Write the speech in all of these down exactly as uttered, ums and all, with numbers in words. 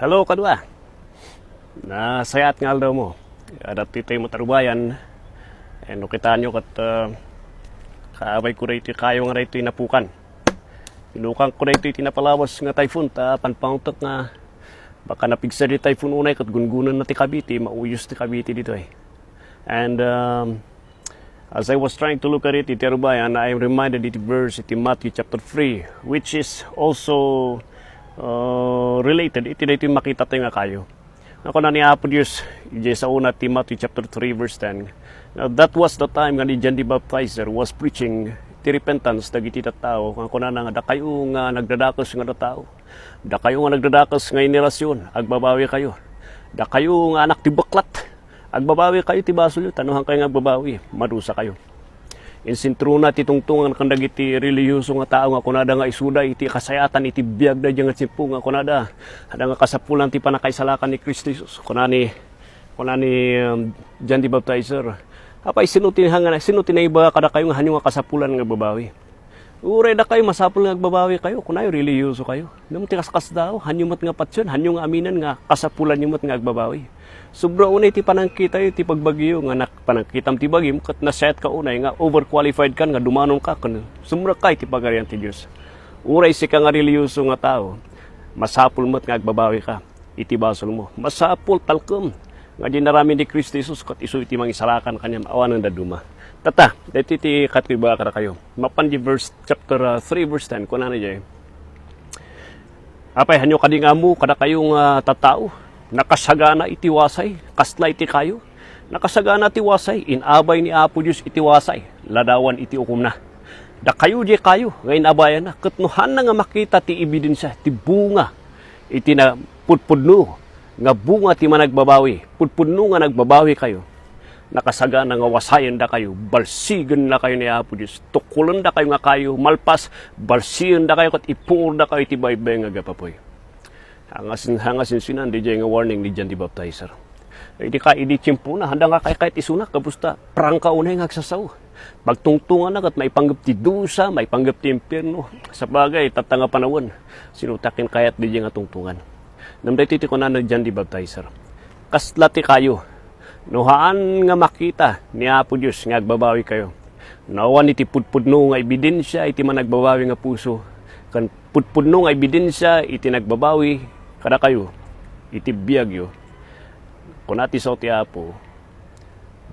Hello, kadua. Nasayaat nga aldaw mo. Adda ti tayo matarubayan. Eh, no kitaenyo ket, ah, kaabay ko daytoy kayo nga daytoy napukan. Pinukan ko daytoy ti napalabas nga typhoon ta panpangtek nga baka napigsa di typhoon unay ket gungunan na ti Cavite, mauyos ti Cavite ditoy. And, um, as I was trying to look at it, iti arubayan, I am reminded iti verse iti Matthew chapter three, which is also, uh, related iti daytoy makita tayo nga kayo. Nga kuna ni Apo Dios, iti saona ti Matthew chapter three, verse ten, "Now, that was the time nga ni John the Baptizer was preaching ti repentance dagiti tattao, nga kunana nga, 'Dakayo nga nagdadakes nga tattao, dakayo nga nagdadakes nga henerasyon, agbabawi kayo. Dakayo nga anak ti beklat, agbabawi kayo ti basolyo, ta no saan kayo nga agbabawi, madusa kayo.'" Insentrona ti tungtongan ken dagiti relihiyoso nga tao nga kunada nga isuda iti kasayaatan iti biagda idiay nga tiempo nga kunada, adda nga kasapulan ti pannakaisalakan ni Cristo Jesus. Kuna ni, kuna ni, um, John the Baptizer, "Apay, sino ti hanga-, sino ti naibaga kadakayo nga hanyo nga kasapulan nga agbabawi? Uray dakayo, masapul nga agbabawi kayo, kunayo, relihiyoso kayo. Ngem ti kaskasdaaw, hanyo met nga patien, hanyo nga aminen nga kasapulanyo met nga agbabawi. Sobra unay ti panangkitayo, ti pagbagiyo nga nak-, panangkitam ti bagim, ket nasayaat ka unay nga overqualified kan nga dumanon ka ken sumrekka iti Pagarian ti Dios. Uray sika nga relihiyoso nga tao, masapul met nga agbabawi ka iti basolmo. Masapul, talkem, nga diay inaramid ni Cristo Jesus ket isu iti mangisalakan kaniam awanen dadduma." Tatta, daytoy ti kayatko ibaga kadakayo. Mapan di verse chapter, ah, three, verse ten, kunana diay, "Apay, hanyo kadi nga ammo kadakayo nga tattao? Nakasagana iti wasay, kasla iti kayo. Nakasagana ti wasay, inabay ni Apo Dios iti wasay, ladawan iti ukomna. Dakayo diay kayo nga inabayanna, ket no haanna nga makita ti ebidensia, ti bunga iti na-, pudpudno nga bunga ti managbabawi, pudpudno nga nagbabawi kayo, nakasagana nga wasayen dakayo, balsigen dakayo ni Apo Dios, tukulen dakayo nga kayo, malpas, balsigen dakayo ket ipuor dakayo iti baybay nga aggapuy." Hangasin, hangasin sinan diay nga warning ni John the Baptizer. Idi ka, idi tiempona, haanda nga kaykayat isuna, kabusta, prangka unay nga agsasao. Pagtungtonganna ket maipanggep ti dusa, maipanggep ti impierno. Sabagay, tatta nga panawen, sino ti akin kayat diay nga tungtongan? Ngem daytoy ti kunana ni John the Baptizer, "Kasla ti kayo. No haan nga makita ni Apo Dios nga agbabawi kayo, no awan iti pudpudno nga ebidensia iti managbabawi nga puso, ken pudpudno nga ebidensia iti nagbabawi kadakayo iti biagyo, kuna ti sao ti Apo,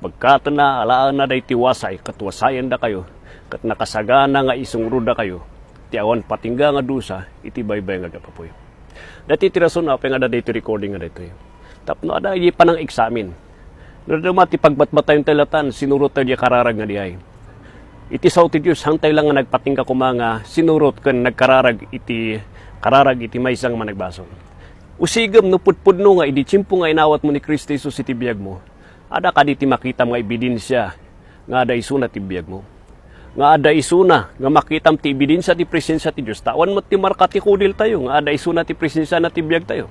bagkatenna, alaenna daytoy wasay, ket wasayen dakayo, ket nakasagana nga isungrod dakayo ti awan patingga nga dusa iti baybay nga aggapuy." Daytoy ti rason apay nga adda daytoy recording nga daytoy. Tapno adda idiay panang-examine. No dadduma ti pagbatbatayon tayo latan, sinurot tayo diay kararag nga diay. Iti sao ti Dios, haantayo lang nga nagpatingga koma nga sinurot ken nagkararag iti kararag iti maysa nga managbasol. Usigem no pudpudno nga idi tiempo nga inawatmo ni Cristo Jesus iti biagmo, adda kadi ti makitam nga ebidensia nga adda isuna ti biagmo? Nga adda isuna nga makitam ti ebidensia ti presensia ti Dios? Ta awan met ti marka ti kudiltayo nga adda isuna ti presensiana ti biagtayo.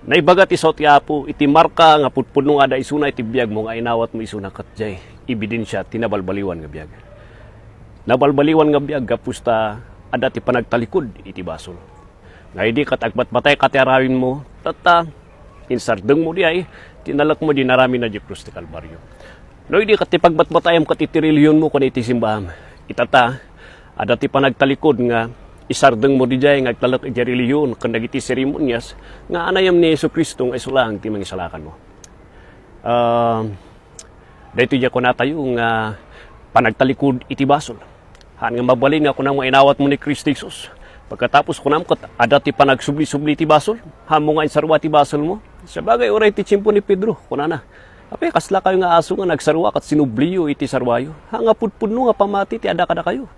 Naibaga ti sao ti Apo iti marka nga pudpudno nga adda isuna iti biagmo nga inawatmo isuna ket diay ebidensia ti nabalbaliwan nga biag. Nabalbaliwan nga biag gapu ta adda ti panagtalikod iti basol. Nga idi ket agbatbatay ka ti aramidmo, tatta, insardengmo diay ti nalekmo diay inaramidna diay krus ti Kalbario. No idi ket ti pagbatbatayam ket iti relihionmo ken iti simbaam, itatta, adda ti panagtalikod nga isardengmo diay nga agtalek idiay relihion ken dagiti seremonias nga anayam ni Jesu-Cristo nga isu laeng ti mangisalakanmo. Ah, daytoy diay kunatayo nga panagtalikod iti basol. Haan nga mabalin nga kunam nga inawatmo ni Cristo Jesus. Pagkatapos kunam ket adda ti panagsubli-subli iti basol. Haanmo nga insarua ti basolmo. Sabagay, uray ti tiempo ni Pedro, kunana, "Apay, kasla kayo nga aso nga nagsarua ket sinubliyo iti saruayo? Haan nga pudpudno nga pammati ti adda kadakayo.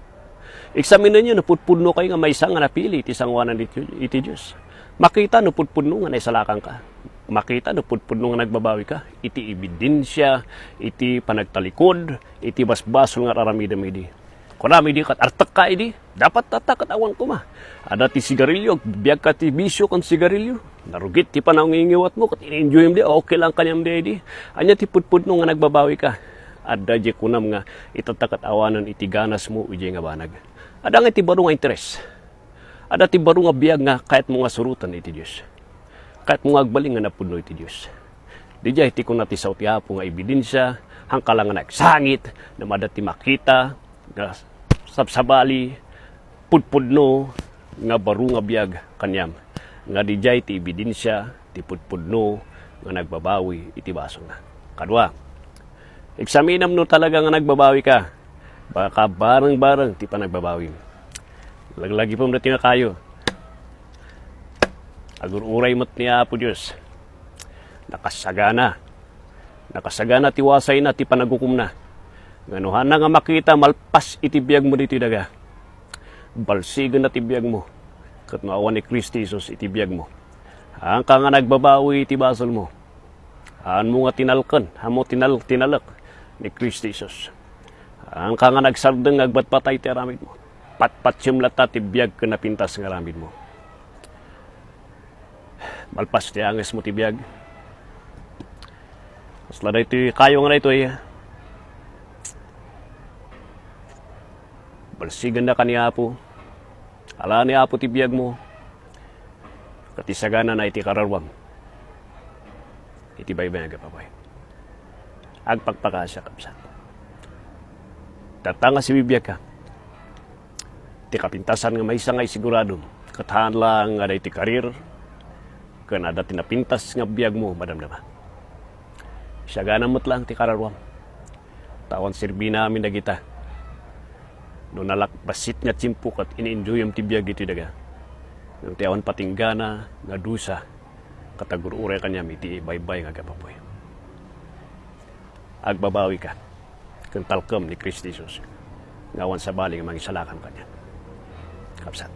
Eksaminenyo no pudpudno kayo nga maysa nga napili iti sangoanan iti, iti Dios. Makita no pudpudno nga naisalakanka. Makita no pudpudno nga nagbabawi ka iti ebidensia, iti panagtalikod, iti basbasol nga ar-aramidem idi. Kunam idi ket artekka idi, dapat tatta ket awan koma. Adda ti sigarilio, biagka ti bisio ken sigarilio. Narugit ti panangingiwatmo ket in-enjoyem di, okay lang kaniam di idi. Ania ti pudpudno nga nagbabawi ka? Adda diay kunam nga itatta ket awanen iti ganasmo idiay nga banag. Adda nga iti baro nga interes. Adda ti baro nga biag nga kayatmo nga suroten iti Dios. Kayatmo nga agbalin nga napudno iti Dios. Didiay ti kuna ti sao ti Apo nga ebidensia, haanka la nga nagsangit, no adda ti makita, nga sabsabali, pudpudno, nga baro nga biag kaniam. Nga didiay ti ebidensia, ti pudpudno, nga nagbabawi iti basolna. Kadua, eksaminam no talaga nga nagbabawi ka. Baka bareng-bareng ti panagbabawim. Laglagipem dati nga kayo. Agur-uray met ni Apo Dios. Nakasagana. Nakasagana ti wasayna ti panagukomna. Nga no haanna nga makita malpas iti biagmo ditoy daga. Balsigenna ti biagmo. Ket no awan ni Cristo Jesus iti biagmo, haanka nga nagbabawi iti basolmo. Haanmo nga tinalken, haanmo tinal-, tinalek ni Cristo Jesus. Haanka nga nagsardeng nga agbatbatay ti aramidmo. Patpatsem latta ti biag ken napintas nga aramidmo. Malpas ti angesmo ti biag. Kasla daytoy kayo nga daytoy. Balsigenna ka ni Apo. Ala ni Apo ti biagmo. Ket isaganana iti kararuam. Iti baybay nga agpapabuy. Agpakpakaasiak, kabsat. Tatta nga sibibiagka. Ti kapintasan nga maysa nga isiguradom, ket haan laeng nga adda iti karir, ken adda ti napintas nga biagmo madamdama. Isaganam met laeng ti kararuam. Ta awan serbina amin dagita. No nalak-, bassit nga tiempo ket ini-enjoyam ti biag ditoy daga. Ngem ti awan patinggana nga dusa, ket agur-uray kaniam iti baybay nga agpapabuy. Agbabawika ken talkem ni Cristo Jesus nga awan sabali nga mangisalakan kaniak. Kabsat,